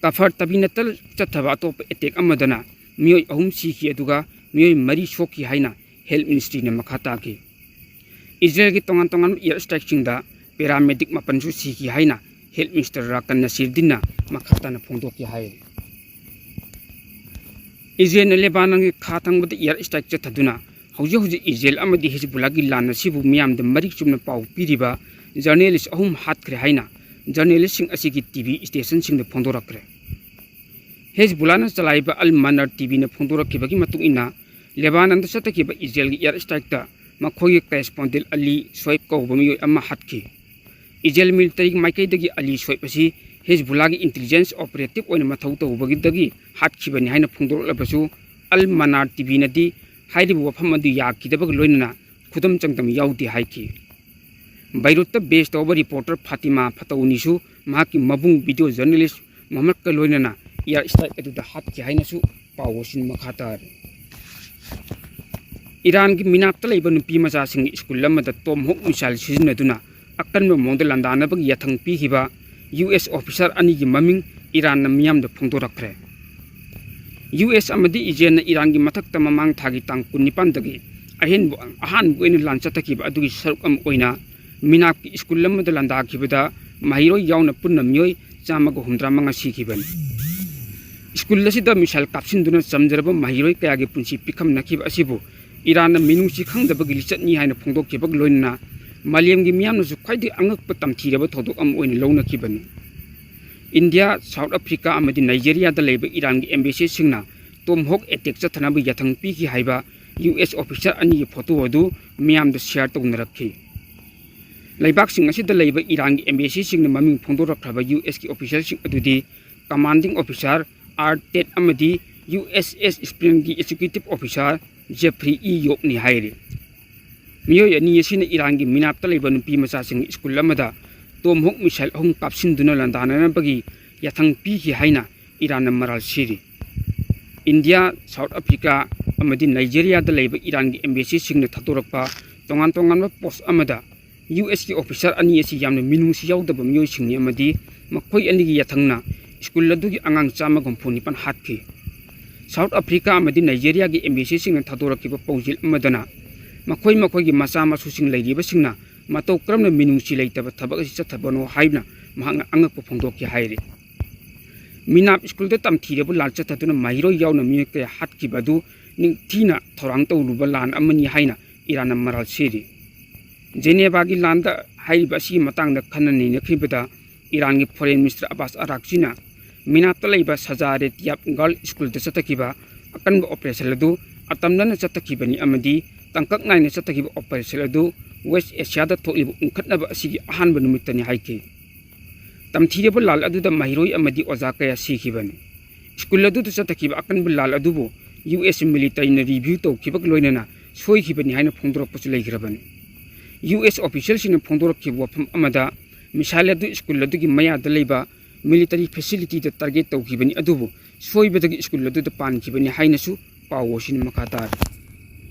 ꯀꯐꯔ ꯇꯕꯤꯅꯇꯜ ꯆꯠꯊꯕ ꯑꯇꯣꯞꯄ attack ꯑꯃꯗꯅ ꯃꯤꯑꯣꯏ ꯑꯍꯨꯝ ꯁꯤꯈꯤ, ꯑꯗꯨꯒ ꯃꯤꯑꯣꯏ ꯃꯔꯤ ꯁꯣꯛꯈꯤ ꯍꯥꯏꯅ health ministryꯅ ꯃꯈꯥ ꯇꯥꯈꯤ꯫ ꯏꯖꯔꯦꯜꯒꯤ ꯇꯣꯉꯥꯟ ꯇꯣꯉꯥꯟꯕ air strikeꯁꯤꯡꯗ paramedic ꯃꯥꯄꯟꯁꯨ ꯁꯤꯈꯤ ꯍꯥꯏꯅ health minister ꯔꯥꯀꯟ ꯅꯁꯤꯔꯗꯤꯟꯅ ꯃꯈꯥ ꯇꯥꯅ ꯐꯣꯡꯗꯣꯛꯈꯤ ꯍꯥꯏ꯫ ꯏꯖꯔꯦꯜꯅ ꯂꯦꯕꯥꯅꯟꯒꯤ ꯈꯥ ꯊꯪꯕꯗ air strike ꯆꯠꯊꯗꯨꯅ ꯍꯧꯖꯤꯛ ꯍꯧꯖꯤꯛ ꯏꯖꯔꯦꯜ ꯑꯃꯗꯤ ꯍꯤꯖꯕꯨꯜꯂꯥꯒꯤ ꯂꯥꯟ ꯑꯁꯤꯕꯨ ꯃꯤꯌꯥꯝꯗ ꯃꯔꯤꯛ ꯆꯨꯝꯅ ꯄꯥꯎ ꯄꯤꯔꯤꯕ journalist ꯑꯍꯨꯝ ꯍꯥꯠꯈ꯭ꯔꯦ ꯍꯥꯏꯅ journalistꯁꯤꯡ ꯑꯁꯤꯒꯤ TV stationꯁꯤꯡꯗ ꯐꯣꯡꯗꯣꯔꯛꯈ꯭ꯔꯦ꯫ ꯍꯤꯖꯕꯨꯜꯂꯥꯅ ꯆꯂꯥꯏꯕ ꯑꯜ ꯃꯅꯥꯔ TVꯅ ꯐꯣꯡꯗꯣꯔꯛꯈꯤꯕꯒꯤ ꯃꯇꯨꯡ ꯏꯟꯅ, ꯂꯦꯕꯥꯅꯟꯗ ꯆꯠꯊꯈꯤꯕ ꯏꯖꯔꯦꯜꯒꯤ air strikeꯇ ꯃꯈꯣꯏꯒꯤ correspondent ꯑꯂꯤ ꯁꯣꯏꯕ ꯀꯧꯕ ꯃꯤꯑꯣꯏ ꯑꯃ ꯍꯥꯠꯈꯤ꯫ ꯏꯖꯔꯦꯜ militaryꯒꯤ ꯃꯥꯏꯀꯩꯗꯒꯤ ꯑꯂꯤ ꯁꯣꯏꯕ ꯑꯁꯤ ꯍꯤꯖꯕꯨꯜꯂꯥꯒꯤ intelligence operative ꯑꯣꯏꯅ ꯃꯊꯧ ꯇꯧꯕꯒꯤꯗꯒꯤ ꯍꯥꯠꯈꯤꯕꯅꯤ ꯍꯥꯏꯅ ꯐꯣꯡꯗꯣꯔꯛꯂꯕꯁꯨ, ꯑꯜ ꯃꯅꯥꯔ TVꯅꯗꯤ ꯍꯥꯏꯔꯤꯕ ꯋꯥꯐꯝ ꯑꯗꯨ ꯌꯥꯈꯤꯗꯕꯒ ꯂꯣꯏꯅꯅ ꯈꯨꯗꯝ ꯆꯥꯡꯗꯝ ꯌꯥꯎꯗꯦ ꯍꯥꯏꯈꯤ꯫ ꯕꯩꯔꯨꯠꯇ base ꯇꯧꯕ reporter ꯐꯥꯇꯤꯃꯥ ꯐꯇꯧꯅꯤꯁꯨ ꯃꯍꯥꯛꯀꯤ ꯃꯕꯨꯡ video journalist ꯃꯨꯍꯝꯃꯗꯀ ꯂꯣꯏꯅꯅ air strike ꯑꯗꯨꯗ ꯍꯥꯠꯈꯤ ꯍꯥꯏꯅꯁꯨ ꯄꯥꯎ ꯑꯁꯤꯅ ꯃꯈꯥ ꯇꯥꯔꯤ꯫ ꯏꯔꯥꯟꯒꯤ ꯃꯤꯅꯥꯞꯇ ꯂꯩꯕ ꯅꯨꯄꯤ ꯃꯆꯥꯁꯤꯡꯒꯤ ꯁ꯭ꯀꯨꯜ ꯑꯃꯗ Tomahawk missile ꯁꯤꯖꯤꯟꯅꯗꯨꯅ ꯑꯀꯟꯕ ꯃꯑꯣꯡꯗ ꯂꯥꯟꯗꯥꯅꯕꯒꯤ ꯌꯥꯊꯪ ꯄꯤꯈꯤꯕ US officer ꯑꯅꯤꯒꯤ ꯃꯃꯤꯡ ꯏꯔꯥꯟꯅ ꯃꯤꯌꯥꯝꯗ ꯐꯣꯡꯗꯣꯔꯛꯈ꯭ꯔꯦ꯫ US ꯑꯃꯗꯤ ꯏꯖꯔꯦꯜꯅ ꯏꯔꯥꯟꯒꯤ ꯃꯊꯛꯇ ꯃꯃꯥꯡ ꯊꯥꯒꯤ ꯇꯥꯡ ꯀꯨꯟꯅꯤꯄꯥꯟꯗꯒꯤ ꯑꯍꯦꯟꯕ, ꯑꯍꯥꯟꯕ ꯑꯣꯏꯅ ꯂꯥꯟ ꯆꯠꯊꯈꯤꯕ ꯑꯗꯨꯒꯤ ꯁꯔꯨꯛ ꯑꯃ ꯑꯣꯏꯅ ꯃꯤꯅꯥꯞꯀꯤ ꯁ꯭ꯀꯨꯜ ꯑꯃꯗ ꯂꯥꯟꯗꯥꯈꯤꯕꯗ ꯃꯍꯩꯔꯣꯏ ꯌꯥꯎꯅ ꯄꯨꯟꯅ ꯃꯤꯑꯣꯏ ꯆꯥꯝꯃꯒ ꯍꯨꯝꯗ꯭ꯔꯥ ꯃꯉꯥ ꯁꯤꯈꯤꯕꯅꯤ꯫ ꯁ꯭ꯀꯨꯜ ꯑꯁꯤꯗ missile ꯀꯥꯞꯁꯤꯟꯗꯨꯅ ꯆꯝꯖꯔꯕ ꯃꯍꯩꯔꯣꯏ ꯀꯌꯥꯒꯤ ꯄꯨꯟꯁꯤ ꯄꯤꯈꯝꯅꯈꯤꯕ ꯑꯁꯤꯕꯨ ꯏꯔꯥꯟꯅ ꯃꯤꯅꯨꯡꯁꯤ ꯈꯪꯗꯕꯒꯤ ꯂꯤꯆꯠꯅꯤ ꯍꯥꯏꯅ ꯐꯣꯡꯗꯣꯛꯈꯤꯕꯒ ꯂꯣꯏꯅꯅ ꯃꯥꯂꯦꯝꯒꯤ ꯃꯤꯌꯥꯝꯅꯁꯨ ꯈ꯭ꯋꯥꯏꯗꯒꯤ ꯑꯉꯛꯄ ꯇꯝꯊꯤꯔꯕ ꯊꯧꯗꯣꯛ ꯑꯃ ꯑꯣꯏꯅ ꯂꯧꯅꯈꯤꯕꯅꯤ꯫ ꯏꯟꯗꯤꯌꯥ, ꯁꯥꯎꯠ ꯑꯐ꯭ꯔꯤꯀꯥ ꯑꯃꯗꯤ ꯅꯥꯏꯖꯦꯔꯤꯌꯥꯗ ꯂꯩꯕ ꯏꯔꯥꯟꯒꯤ embassy ꯁꯤꯡꯅ Tomahawk attack ꯆꯠꯊꯅꯕ ꯌꯥꯊꯪ ꯄꯤꯈꯤ ꯍꯥꯏꯕ US officer ꯑꯅꯤꯒꯤ photo ꯑꯗꯨ ꯃꯤꯌꯥꯝꯗ share ꯇꯧꯅꯔꯛꯈꯤ꯫ ꯂꯩꯕꯥꯛꯁꯤꯡ ꯑꯁꯤꯗ ꯂꯩꯕ ꯏꯔꯥꯟꯒꯤ ꯑꯦꯝꯕꯦꯁꯤꯁꯤꯡꯅ ꯃꯃꯤꯡ ꯐꯣꯡꯗꯣꯔꯛꯈ꯭ꯔꯕ ꯌꯨ ꯑꯦꯁꯀꯤ ꯑꯣꯐꯤꯁꯤꯌꯦꯜꯁꯤꯡ ꯑꯗꯨꯗꯤ ꯀꯃꯥꯟꯗꯤꯡ ꯑꯣꯐꯤꯁꯥꯔ ꯑꯥꯔ ꯇꯦꯠ ꯑꯃꯗꯤ ꯌꯨ ꯑꯦꯁ ꯑꯦꯁ ꯁ꯭ꯄꯦꯟꯒꯤ ꯑꯦꯛꯖꯤꯀ꯭ꯌꯨꯇꯤꯚ ꯑꯣꯐꯤꯁꯥꯔ ꯖꯦꯐ꯭ꯔꯤ ꯏ ꯌꯣꯞꯅꯤ ꯍꯥꯏꯔꯤ꯫ ꯃꯤꯑꯣꯏ ꯑꯅꯤ ꯑꯁꯤꯅ ꯏꯔꯥꯟꯒꯤ ꯃꯤꯅꯥꯞꯇ ꯂꯩꯕ ꯅꯨꯄꯤ ꯃꯆꯥꯁꯤꯡ ꯁ꯭ꯀꯨꯜ ꯑꯃꯗ ꯇꯣꯝꯍꯣꯛ ꯃꯤꯁꯥꯏꯜ ꯑꯍꯨꯝ ꯀꯥꯞꯁꯤꯟꯗꯨꯅ ꯂꯥꯟꯗꯥꯅꯅꯕꯒꯤ ꯌꯥꯊꯪ ꯄꯤꯈꯤ ꯍꯥꯏꯅ ꯏꯔꯥꯟꯅ ꯃꯔꯥꯜ ꯁꯤꯔꯤ꯫ ꯏꯟꯗꯤꯌꯥ, ꯁꯥꯎꯠ ꯑꯐ꯭ꯔꯤꯀꯥ ꯑꯃꯗꯤ ꯅꯥꯏꯖꯦꯔꯤꯌꯥꯗ ꯂꯩꯕ ꯏꯔꯥꯟꯒꯤ ꯑꯦꯝꯕꯦꯁꯤꯁꯤꯡꯅ ꯊꯥꯗꯣꯔꯛꯄ ꯇꯣꯉꯥꯟ ꯇꯣꯉꯥꯟꯕ ꯄꯣꯁ ꯑꯃꯗ ꯌꯨ ꯑꯦꯁꯀꯤ ꯑꯣꯐꯤꯁꯥꯔ ꯑꯅꯤ ꯑꯁꯤ ꯌꯥꯝꯅ ꯃꯤꯅꯨꯡꯁꯤ ꯌꯥꯎꯗꯕ ꯃꯤꯑꯣꯏꯁꯤꯡꯅꯤ ꯑꯃꯗꯤ ꯃꯈꯣꯏ ꯑꯅꯤꯒꯤ ꯌꯥꯊꯪꯅ ꯁ꯭ꯀꯨꯜ ꯑꯗꯨꯒꯤ ꯑꯉꯥꯡ ꯆꯥꯝꯃꯒ ꯍꯨꯝꯐꯨ ꯅꯤꯄꯥꯟ ꯍꯥꯠꯈꯤ꯫ ꯁꯥꯎꯠ ꯑꯐ꯭ꯔꯤꯀꯥ ꯑꯃꯗꯤ ꯅꯥꯏꯖꯦꯔꯤꯌꯥꯒꯤ ꯑꯦꯝꯕꯦꯁꯤꯁꯤꯡꯅ ꯊꯥꯗꯣꯔꯛꯈꯤꯕ ꯄꯥꯎꯖꯦꯜ ꯑꯃꯗꯅ ꯃꯈꯣꯏ ꯃꯈꯣꯏꯒꯤ ꯃꯆꯥ ꯃꯁꯨꯁꯤꯡ ꯂꯩꯔꯤꯕꯁꯤꯡꯅ ꯃꯇꯧ ꯀꯔꯝꯅ ꯃꯤꯅꯨꯡꯁꯤ ꯂꯩꯇꯕ ꯊꯕꯛ ꯑꯁꯤ ꯆꯠꯊꯕꯅꯣ ꯍꯥꯏꯗꯨꯅ ꯃꯍꯥꯛꯅ ꯑꯉꯛꯄ ꯐꯣꯡꯗꯣꯛꯈꯤ ꯍꯥꯏꯔꯤ꯫ ꯃꯤꯅꯥꯞ ꯁ꯭ꯀꯨꯜꯗ ꯇꯝꯊꯤꯔꯕ ꯂꯥꯟ ꯆꯠꯊꯗꯨꯅ ꯃꯍꯩꯔꯣꯏ ꯌꯥꯎꯅ ꯃꯤꯑꯣꯏ ꯀꯌꯥ ꯍꯥꯠꯈꯤꯕ ꯑꯗꯨ ꯅꯤꯡꯊꯤꯅ ꯊꯧꯔꯥꯡ ꯇꯧꯔꯨꯕ ꯂꯥꯟ ꯑꯃꯅꯤ ꯍꯥꯏꯅ ꯏꯔꯥꯟꯅ ꯃꯔꯥꯜ ꯁꯤꯔꯤ꯫ ꯖꯦꯅꯦꯚꯥꯒꯤ ꯂꯥꯟꯗ ꯍꯥꯏꯔꯤꯕ ꯑꯁꯤꯒꯤ ꯃꯇꯥꯡꯗ ꯈꯟꯅ ꯅꯩꯅꯈꯤꯕꯗ ꯏꯔꯥꯟꯒꯤ ꯐꯣꯔꯦꯟ ꯃꯤꯅꯤꯁꯇꯔ ꯑꯕꯥꯁ ꯑꯔꯥꯛꯆꯤꯅ ꯃꯤꯅꯥꯞꯇ ꯂꯩꯕ ꯁꯖꯥ ꯔꯦꯇꯤꯌꯥꯞ ꯒꯔꯜ ꯁ꯭ꯀꯨꯜꯗ ꯆꯠꯊꯈꯤꯕ ꯑꯀꯟꯕ ꯑꯣꯄꯔꯦꯁꯟ ꯑꯗꯨ ꯑꯇꯝꯅꯅ ꯆꯠꯊꯈꯤꯕꯅꯤ ꯑꯃꯗꯤ ꯇꯥꯡꯀꯛ ꯅꯥꯏꯅ ꯆꯠꯊꯈꯤꯕ ꯑꯣꯄꯔꯦꯁꯟ ꯑꯗꯨ ꯋꯦꯁ ꯑꯦꯁꯤꯌꯥꯗ ꯊꯣꯛꯂꯤꯕ ꯎꯪꯈꯠꯅꯕ ꯑꯁꯤꯒꯤ ꯑꯍꯥꯟꯕ ꯅꯨꯃꯤꯠꯇꯅꯤ ꯍꯥꯏꯈꯤ꯫ ꯇꯝꯊꯤꯔꯕ ꯂꯥꯜ ꯑꯗꯨꯗ ꯃꯍꯩꯔꯣꯏ ꯑꯃꯗꯤ ꯑꯣꯖꯥ ꯀꯌꯥ ꯁꯤꯈꯤꯕꯅꯤ꯫ ꯁ꯭ꯀꯨꯜ ꯑꯗꯨꯗ ꯆꯠꯊꯈꯤꯕ ꯑꯀꯟꯕ ꯂꯥꯜ ꯑꯗꯨꯕꯨ ꯌꯨ ꯑꯦꯁ ꯃꯤꯂꯤꯇꯔꯤꯅ ꯔꯤꯚ꯭ꯌꯨ ꯇꯧꯈꯤꯕꯒ ꯂꯣꯏꯅꯅ ꯁꯣꯏꯈꯤꯕꯅꯤ ꯍꯥꯏꯅ ꯐꯣꯡꯗꯣꯔꯛꯄꯁꯨ ꯂꯩꯈ꯭ꯔꯕꯅꯤ꯫ ꯌꯨ ꯑꯦꯁ ꯑꯣꯐꯤꯁꯤꯌꯦꯜꯁꯤꯡꯅ ꯐꯣꯡꯗꯣꯔꯛꯈꯤꯕ ꯋꯥꯐꯝ ꯑꯃꯗ ꯃꯤꯁꯥꯏꯜ ꯑꯗꯨ ꯁ꯭ꯀꯨꯜ ꯑꯗꯨꯒꯤ ꯃꯌꯥꯗ ꯂꯩꯕ ꯃꯤꯂꯤꯇꯔꯤ ꯐꯦꯁꯤꯂꯤꯇꯤꯗ ꯇꯥꯔꯒꯦꯠ ꯇꯧꯈꯤꯕꯅꯤ ꯑꯗꯨꯕꯨ ꯁꯣꯏꯕꯗꯒꯤ ꯁ꯭ꯀꯨꯜ ꯑꯗꯨꯗ ꯄꯥꯟꯈꯤꯕꯅꯤ ꯍꯥꯏꯅꯁꯨ ꯄꯥꯎ ꯑꯁꯤꯅ ꯃꯈꯥ ꯇꯥꯔꯤ꯫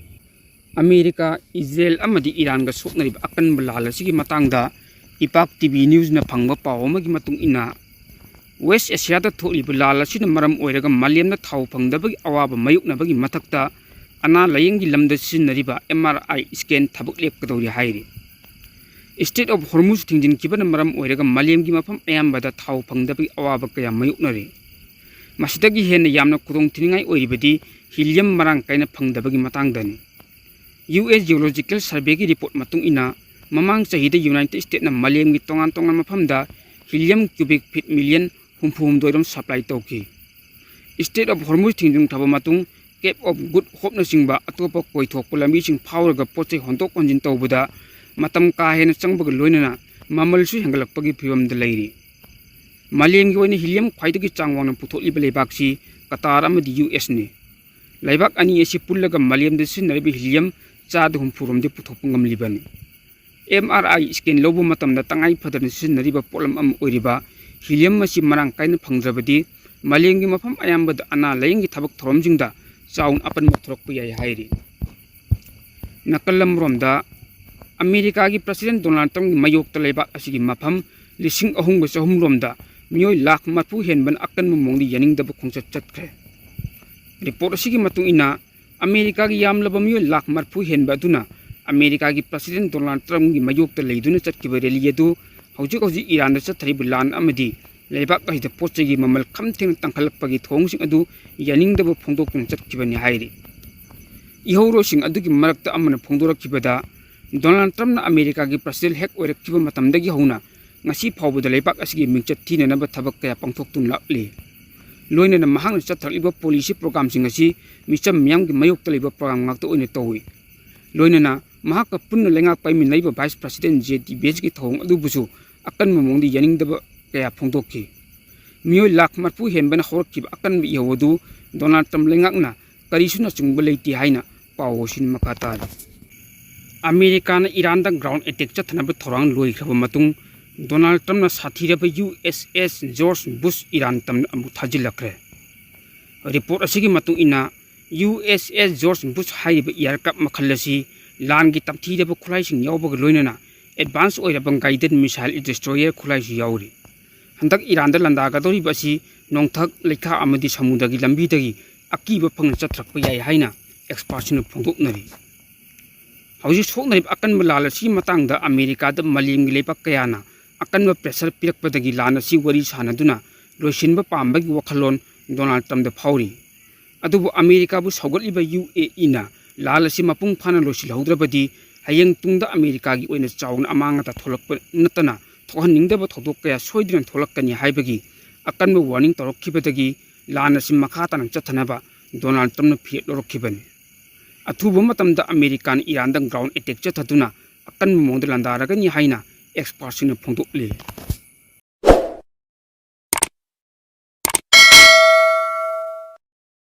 ꯑꯃꯦꯔꯤꯀꯥ, ꯏꯖꯔꯦꯜ ꯑꯃꯗꯤ ꯏꯔꯥꯟꯒ ꯁꯣꯛꯅꯔꯤꯕ ꯑꯀꯟꯕ ꯂꯥꯜ ꯑꯁꯤꯒꯤ ꯃꯇꯥꯡꯗ ꯏꯄꯥꯛ ꯇꯤ ꯚꯤ ꯅ꯭ꯌꯨꯁꯅ ꯐꯪꯕ ꯄꯥꯎ ꯑꯃꯒꯤ ꯃꯇꯨꯡ ꯏꯟꯅ, ꯋꯦꯁ ꯑꯦꯁꯤꯌꯥꯗ ꯊꯣꯛꯂꯤꯕ ꯂꯥꯜ ꯑꯁꯤꯅ ꯃꯔꯝ ꯑꯣꯏꯔꯒ ꯃꯥꯂꯦꯝꯅ ꯊꯥꯎ ꯐꯪꯗꯕꯒꯤ ꯑꯋꯥꯕ ꯃꯥꯌꯣꯛꯅꯕꯒꯤ ꯃꯊꯛꯇ ꯑꯅꯥ ꯂꯥꯌꯦꯡꯒꯤ ꯂꯝꯗ ꯁꯤꯖꯤꯟꯅꯔꯤꯕ ꯑꯦꯝ ꯑꯥꯔ ꯑꯥꯏ ꯁ꯭ꯀꯦꯟ ꯊꯕꯛ ꯂꯦꯞꯀꯗꯧꯔꯤ ꯍꯥꯏꯔꯤ꯫ ꯏꯁꯇ꯭ꯔꯦꯠ ꯑꯣꯐ ꯍꯣꯔꯃꯨꯖ ꯊꯤꯡꯖꯤꯟꯈꯤꯕꯅ ꯃꯔꯝ ꯑꯣꯏꯔꯒ ꯃꯥꯂꯦꯝꯒꯤ ꯃꯐꯝ ꯑꯌꯥꯝꯕꯗ ꯊꯥꯎ ꯐꯪꯗꯕꯒꯤ ꯑꯋꯥꯕ ꯀꯌꯥ ꯃꯥꯌꯣꯛꯅꯔꯤ꯫ ꯃꯁꯤꯗꯒꯤ ꯍꯦꯟꯅ ꯌꯥꯝꯅ ꯈꯨꯗꯣꯡꯊꯤꯅꯤꯡꯉꯥꯏ ꯑꯣꯏꯔꯤꯕꯗꯤ ꯍꯤꯂꯤꯌꯝ ꯃꯔꯥꯡ ꯀꯥꯏꯅ ꯐꯪꯗꯕꯒꯤ ꯃꯇꯥꯡꯗꯅꯤ꯫ ꯌꯨ ꯑꯦꯁ ꯖꯤꯑꯣꯂꯣꯖꯤꯀꯦꯜ ꯁꯔꯚꯦꯒꯤ ꯔꯤꯄꯣꯔꯠ ꯃꯇꯨꯡ ꯏꯟꯅ, ꯃꯃꯥꯡ ꯆꯍꯤꯗ ꯌꯨꯅꯥꯏꯇꯦꯗ ꯁ꯭ꯇꯦꯠꯅ ꯃꯥꯂꯦꯝꯒꯤ ꯇꯣꯉꯥꯟ ꯇꯣꯉꯥꯟꯕ ꯃꯐꯝꯗ ꯍꯤꯂꯤꯌꯝ ꯀ꯭ꯌꯨꯕꯤꯛ ꯐꯤꯠ ꯃꯤꯂꯤꯌꯟ ꯍꯨꯝꯐꯨ ꯍꯨꯝꯗꯣꯏ ꯔꯣꯝ ꯁꯄ꯭ꯂꯥꯏ ꯇꯧꯈꯤ꯫ ꯏꯁꯇ꯭ꯔꯦꯠ ꯑꯣꯐ ꯍꯣꯔꯃꯨꯖ ꯊꯤꯡꯖꯤꯟꯈ꯭ꯔꯕ ꯃꯇꯨꯡ, ꯀꯦꯞ ꯑꯣꯐ ꯒꯨꯗ ꯍꯣꯞꯅꯆꯤꯡꯕ ꯑꯇꯣꯞꯄ ꯀꯣꯏꯊꯣꯛꯄ ꯂꯝꯕꯤꯁꯤꯡ ꯐꯥꯎꯔꯒ ꯄꯣꯠ ꯆꯩ ꯍꯣꯟꯗꯣꯛ ꯍꯣꯟꯖꯤꯟ ꯇꯧꯕꯗ ꯃꯇꯝ ꯀꯥ ꯍꯦꯟꯅ ꯆꯪꯕꯒ ꯂꯣꯏꯅꯅ ꯃꯃꯜꯁꯨ ꯍꯦꯟꯒꯠꯂꯛꯄꯒꯤ ꯐꯤꯕꯝꯗ ꯂꯩꯔꯤ꯫ ꯃꯥꯂꯦꯝꯒꯤ ꯑꯣꯏꯅ ꯍꯤꯂꯤꯌꯝ ꯈ꯭ꯋꯥꯏꯗꯒꯤ ꯆꯥꯡ ꯋꯥꯡꯅ ꯄꯨꯊꯣꯛꯂꯤꯕ ꯂꯩꯕꯥꯛꯁꯤ ꯀꯇꯥꯔ ꯑꯃꯗꯤ ꯌꯨ ꯑꯦꯁꯅꯤ꯫ ꯂꯩꯕꯥꯛ ꯑꯅꯤ ꯑꯁꯤ ꯄꯨꯜꯂꯒ ꯃꯥꯂꯦꯝꯗ ꯁꯤꯖꯤꯟꯅꯔꯤꯕ ꯍꯤꯂꯤꯌꯝ ꯆꯥꯗ ꯍꯨꯝꯐꯨ ꯔꯣꯝꯗꯤ ꯄꯨꯊꯣꯛꯄ ꯉꯝꯂꯤꯕꯅꯤ꯫ ꯑꯦꯝ ꯑꯥꯔ ꯑꯥꯏ ꯁ꯭ꯀꯦꯟ ꯂꯧꯕ ꯃꯇꯝꯗ ꯇꯉꯥꯏ ꯐꯗꯅ ꯁꯤꯖꯤꯟꯅꯔꯤꯕ ꯄꯣꯠꯂꯝ ꯑꯃ ꯑꯣꯏꯔꯤꯕ ꯍꯤꯂꯤꯌꯝ ꯑꯁꯤ ꯃꯔꯥꯡ ꯀꯥꯏꯅ ꯐꯪꯗ꯭ꯔꯕꯗꯤ ꯃꯥꯂꯦꯝꯒꯤ ꯃꯐꯝ ꯑꯌꯥꯝꯕꯗ ꯑꯅꯥ ꯂꯥꯏꯌꯦꯡꯒꯤ ꯊꯕꯛ ꯊꯧꯔꯝꯁꯤꯡꯗ ꯆꯥꯎꯅ ꯑꯄꯟꯕ ꯊꯣꯛꯂꯛꯄ ꯌꯥꯏ ꯍꯥꯏꯔꯤ꯫ ꯅꯥꯀꯜ ꯑꯃꯔꯣꯝꯗ ꯑꯃꯦꯔꯤꯀꯥꯒꯤ ꯄ꯭ꯔꯁꯤꯗꯦꯟ ꯗꯣꯅꯥꯜꯗ ꯇ꯭ꯔꯝꯞꯀꯤ ꯃꯥꯌꯣꯛꯇ ꯂꯩꯕꯥꯛ ꯑꯁꯤꯒꯤ ꯃꯐꯝ ꯂꯤꯁꯤꯡ ꯑꯍꯨꯝꯒ ꯆꯍꯨꯝ ꯔꯣꯝꯗ ꯃꯤꯑꯣꯏ ꯂꯥꯈ ꯃꯔꯤꯐꯨ ꯍꯦꯟꯕꯅ ꯑꯀꯟꯕ ꯃꯑꯣꯡꯗ ꯌꯥꯅꯤꯡꯗꯕ ꯈꯣꯡꯆꯠ ꯆꯠꯈ꯭ꯔꯦ꯫ ꯔꯤꯄꯣꯔꯠ ꯑꯁꯤꯒꯤ ꯃꯇꯨꯡ ꯏꯟꯅ, ꯑꯃꯦꯔꯤꯀꯥꯒꯤ ꯌꯥꯝꯂꯕ ꯃꯤꯑꯣꯏ ꯂꯥꯈ ꯃꯔꯤꯐꯨ ꯍꯦꯟꯕ ꯑꯗꯨꯅ ꯑꯃꯦꯔꯤꯀꯥꯒꯤ ꯄ꯭ꯔꯁꯤꯗꯦꯟ ꯗꯣꯅꯥꯜꯗ ꯇ꯭ꯔꯝꯞꯀꯤ ꯃꯥꯌꯣꯛꯇ ꯂꯩꯗꯨꯅ ꯆꯠꯈꯤꯕ ꯔꯦꯂꯤ ꯑꯗꯨ ꯍꯧꯖꯤꯛ ꯍꯧꯖꯤꯛ ꯏꯔꯥꯟꯗ ꯆꯠꯊꯔꯤꯕ ꯂꯥꯟ ꯑꯃꯗꯤ ꯂꯩꯕꯥꯛ ꯑꯁꯤꯗ ꯄꯣꯠ ꯆꯩꯒꯤ ꯃꯃꯜ ꯈꯝ ꯊꯦꯡꯅ ꯇꯥꯡꯈꯠꯂꯛꯄꯒꯤ ꯊꯧꯑꯣꯡꯁꯤꯡ ꯑꯗꯨ ꯌꯥꯅꯤꯡꯗꯕ ꯐꯣꯡꯗꯣꯛꯇꯨꯅ ꯆꯠꯈꯤꯕꯅꯤ ꯍꯥꯏꯔꯤ꯫ ꯏꯍꯧꯔꯣꯏꯁꯤꯡ ꯑꯗꯨꯒꯤ ꯃꯔꯛꯇ ꯑꯃꯅ ꯐꯣꯡꯗꯣꯔꯛꯈꯤꯕꯗ, ꯗꯣꯅꯥꯜꯗ ꯇ꯭ꯔꯝꯞꯅ ꯑꯃꯦꯔꯤꯀꯥꯒꯤ ꯄ꯭ꯔꯁꯤꯗꯦꯟ ꯍꯦꯛ ꯑꯣꯏꯔꯛꯈꯤꯕ ꯃꯇꯝꯗꯒꯤ ꯍꯧꯅ ꯉꯁꯤ ꯐꯥꯎꯕꯗ ꯂꯩꯕꯥꯛ ꯑꯁꯤꯒꯤ ꯃꯤꯡꯆꯠ ꯊꯤꯅꯅꯕ ꯊꯕꯛ ꯀꯌꯥ ꯄꯥꯡꯊꯣꯛꯇꯨꯅ ꯂꯥꯛꯂꯤ꯫ ꯂꯣꯏꯅꯅ ꯃꯍꯥꯛꯅ ꯆꯠꯊꯔꯛꯂꯤꯕ ꯄꯣꯂꯤꯁꯤ ꯄ꯭ꯔꯣꯒ꯭ꯔꯥꯝꯁꯤꯡ ꯑꯁꯤ ꯃꯤꯆꯝ ꯃꯤꯌꯥꯝꯒꯤ ꯃꯥꯌꯣꯛꯇ ꯂꯩꯕ ꯄ꯭ꯔꯣꯒ꯭ꯔꯥꯝ ꯉꯥꯛꯇ ꯑꯣꯏꯅ ꯇꯧꯏ꯫ ꯂꯣꯏꯅꯅ ꯃꯍꯥꯛꯀ ꯄꯨꯟꯅ ꯂꯩꯉꯥꯛ ꯄꯥꯏꯃꯤꯟꯅꯔꯤꯕ ꯚꯥꯏꯁ ꯄ꯭ꯔꯁꯤꯗꯦꯟ ꯖꯦ ꯗꯤ ꯚꯦꯟꯁꯀꯤ ꯊꯧꯑꯣꯡ ꯑꯗꯨꯕꯨꯁꯨ ꯑꯀꯟꯕ ꯃꯑꯣꯡꯗ ꯌꯥꯅꯤꯡꯗꯕ ꯀꯌꯥ ꯐꯣꯡꯗꯣꯛꯈꯤ꯫ ꯃꯤꯑꯣꯏ ꯂꯥꯈ ꯃꯔꯤꯐꯨ ꯍꯦꯟꯕꯅ ꯍꯧꯔꯛꯈꯤꯕ ꯑꯀꯟꯕ ꯏꯍꯧ ꯑꯗꯨ ꯗꯣꯅꯥꯜꯗ ꯇ꯭ꯔꯝꯞ ꯂꯩꯉꯥꯛꯅ ꯀꯔꯤꯁꯨ ꯅꯆꯨꯡꯕ ꯂꯩꯇꯦ ꯍꯥꯏꯅ ꯄꯥꯎ ꯑꯁꯤꯅ ꯃꯈꯥ ꯇꯥꯔꯤ꯫ ꯑꯃꯦꯔꯤꯀꯥꯅ ꯏꯔꯥꯟꯗ ꯒ꯭ꯔꯥꯎꯟ ꯑꯦꯇꯦꯛ ꯆꯠꯊꯅꯕ ꯊꯧꯔꯥꯡ ꯂꯣꯏꯈ꯭ꯔꯕ ꯃꯇꯨꯡ, ꯗꯣꯅꯥꯜꯗ ꯇ꯭ꯔꯝꯞꯅ ꯁꯥꯊꯤꯔꯕ ꯌꯨ ꯑꯦꯁ ꯑꯦꯁ ꯖꯣꯔꯖ ꯕꯨꯁ ꯏꯔꯥꯟ ꯇꯝꯅ ꯑꯃꯨꯛ ꯊꯥꯖꯤꯜꯂꯛꯈ꯭ꯔꯦ꯫ ꯔꯤꯄꯣꯔꯠ ꯑꯁꯤꯒꯤ ꯃꯇꯨꯡ ꯏꯟꯅ, ꯌꯨ ꯑꯦꯁ ꯑꯦꯁ ꯖꯣꯔꯖ ꯕꯨꯁ ꯍꯥꯏꯔꯤꯕ ꯏꯌꯥꯔꯀ꯭ꯔꯥꯐ ꯃꯈꯜ ꯑꯁꯤ ꯂꯥꯟꯒꯤ ꯇꯝꯊꯤꯔꯕ ꯈꯨꯠꯂꯥꯏꯁꯤꯡ ꯌꯥꯎꯕꯒ ꯂꯣꯏꯅꯅ ꯑꯦꯗꯚꯥꯟꯁ ꯑꯣꯏꯔꯕ ꯒꯥꯏꯗꯦꯠ ꯃꯤꯁꯥꯏꯜ ꯗꯤꯁꯇ꯭ꯔꯣꯌꯔ ꯈꯨꯠꯂꯥꯏꯁꯨ ꯌꯥꯎꯔꯤ꯫ ꯍꯟꯗꯛ ꯏꯔꯥꯟꯗ ꯂꯥꯟꯗꯥꯒꯗꯧꯔꯤꯕ ꯑꯁꯤ ꯅꯣꯡꯊꯛ, ꯂꯩꯈꯥ ꯑꯃꯗꯤ ꯁꯃꯨꯗ꯭ꯔꯒꯤ ꯂꯝꯕꯤꯗꯒꯤ ꯑꯀꯤꯕ ꯐꯪꯅ ꯆꯠꯊꯔꯛꯄ ꯌꯥꯏ ꯍꯥꯏꯅ ꯑꯦꯛꯁꯄꯥꯔꯠꯁꯤꯡꯅ ꯐꯣꯡꯗꯣꯛꯅꯔꯤ꯫ ꯍꯧꯖꯤꯛ ꯁꯣꯛꯅꯔꯤꯕ ꯑꯀꯟꯕ ꯂꯥꯟ ꯑꯁꯤꯒꯤ ꯃꯇꯥꯡꯗ ꯑꯃꯦꯔꯤꯀꯥꯗ ꯃꯥꯂꯦꯝꯒꯤ ꯂꯩꯕꯥꯛ ꯀꯌꯥꯅ ꯑꯀꯟꯕ ꯄ꯭ꯔꯦꯁꯔ ꯄꯤꯔꯛꯄꯗꯒꯤ ꯂꯥꯟ ꯑꯁꯤ ꯋꯥꯔꯤ ꯁꯥꯅꯗꯨꯅ ꯂꯣꯏꯁꯤꯟꯕ ꯄꯥꯝꯕꯒꯤ ꯋꯥꯈꯜꯂꯣꯟ ꯗꯣꯅꯥꯜꯗ ꯇ꯭ꯔꯝꯞꯗ ꯐꯥꯎꯔꯤ꯫ ꯑꯗꯨꯕꯨ ꯑꯃꯦꯔꯤꯀꯥꯕꯨ ꯁꯧꯒꯠꯂꯤꯕ ꯌꯨ ꯑꯦ ꯏꯅ ꯂꯥꯟ ꯑꯁꯤ ꯃꯄꯨꯡ ꯐꯥꯅ ꯂꯣꯏꯁꯤꯜꯍꯧꯗ꯭ꯔꯕꯗꯤ ꯍꯌꯦꯡ ꯇꯨꯡꯗ ꯑꯃꯦꯔꯤꯀꯥꯒꯤ ꯑꯣꯏꯅ ꯆꯥꯎꯅ ꯑꯃꯥꯡ ꯑꯇꯥ ꯊꯣꯛꯂꯛꯄ ꯅꯠꯇꯅ ꯊꯣꯛꯍꯟꯅꯤꯡꯗꯕ ꯊꯧꯗꯣꯛ ꯀꯌꯥ ꯁꯣꯏꯗꯅ ꯊꯣꯛꯂꯛꯀꯅꯤ ꯍꯥꯏꯕꯒꯤ ꯑꯀꯟꯕ ꯋꯥꯔꯅꯤꯡ ꯇꯧꯔꯛꯈꯤꯕꯗꯒꯤ ꯂꯥꯟ ꯑꯁꯤ ꯃꯈꯥ ꯇꯥꯅ ꯆꯠꯊꯅꯕ ꯗꯣꯅꯥꯜꯗ ꯇ꯭ꯔꯝꯞꯅ ꯐꯤꯔꯦꯞ ꯂꯧꯔꯛꯈꯤꯕꯅꯤ꯫ ꯑꯊꯨꯕ ꯃꯇꯝꯗ ꯑꯃꯦꯔꯤꯀꯥꯅ ꯏꯔꯥꯟꯗ ꯒ꯭ꯔꯥꯎꯟ ꯑꯦꯇꯦꯛ ꯆꯠꯊꯗꯨꯅ ꯑꯀꯟꯕ ꯃꯑꯣꯡꯗ ꯂꯥꯟꯗꯥꯔꯒꯅꯤ ꯍꯥꯏꯅ expertꯁꯤꯡꯅ ꯐꯣꯡꯗꯣꯛꯂꯤ꯫